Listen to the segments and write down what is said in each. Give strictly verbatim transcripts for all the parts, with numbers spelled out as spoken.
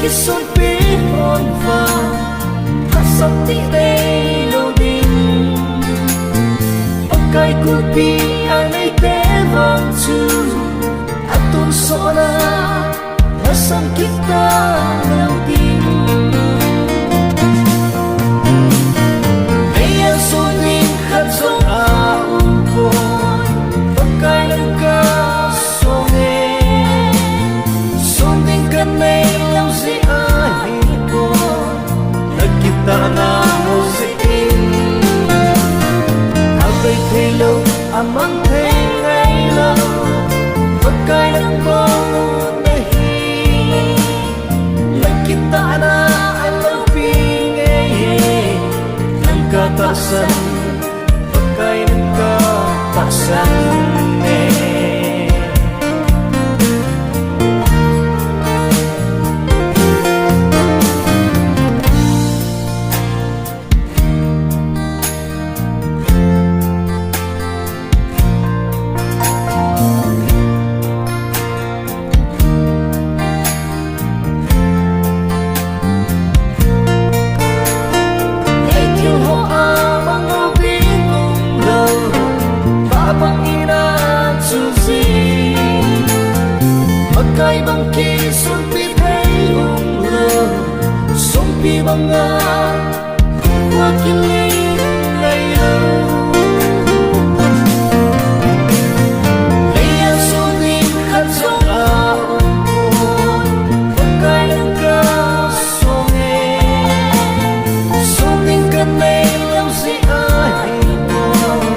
Kisunpi hon vang, kasap ti nei lou ding. Pakai kulpi anei te vang chu, atun sona, nasan kita lou ding. Nei a sun ding khat jong a um poi, Pakai nang ka song e. Sun ding ka nei lou jeh ahi poi, na kitah na ho jeh in. A bei thei lou, a mang thei ngai lou, Pakai nang bou na hi. Na kitah na a loupi ngei e, nang ka tahsan, Pakai nang ka tahsan e. Ei thil ho a mang lou ding um lou, Pakai bang ina chu jing. Pakai bang kisunpi thei um lou, sumpi banga Wa kiling ngai lou. Lei a sun ding khat jong a um poi, Pakai nang ka song e. Sun ding ka nei lou jeh ahi poi,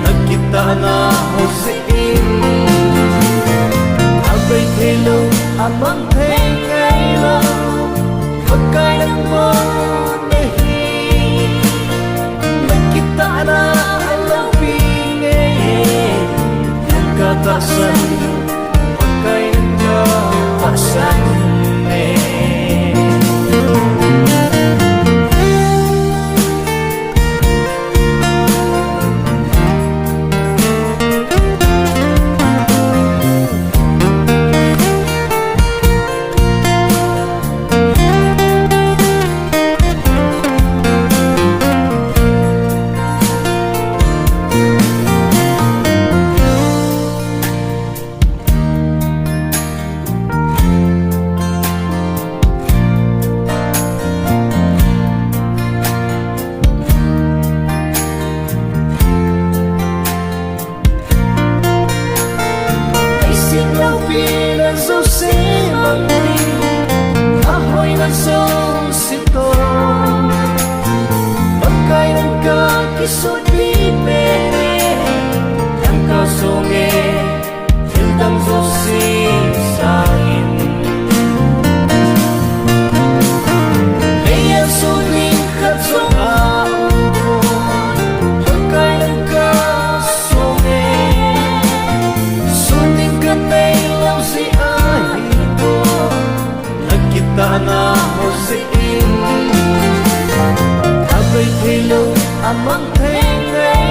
na kitah na ho jeh in. A bei thei lou, a mang thei ngai lou, Pakai nang bou na hi. Na kitah na a loupi ngei e, nang ka tahsan, Pakai nang ka tahsan e. Leiset loupina jouse mang ding, ahoina jouse toh, Pakai nang ka kisonpi peh e, nang ka song e, thil dang jouse sangin. Lei a sun ding khat jong a um poi, Pakai nang ka song e. Sun ding ka nei lou jeh ahi poi, na kitah na ho jeh in. A bei thei lou, a mang thei ngai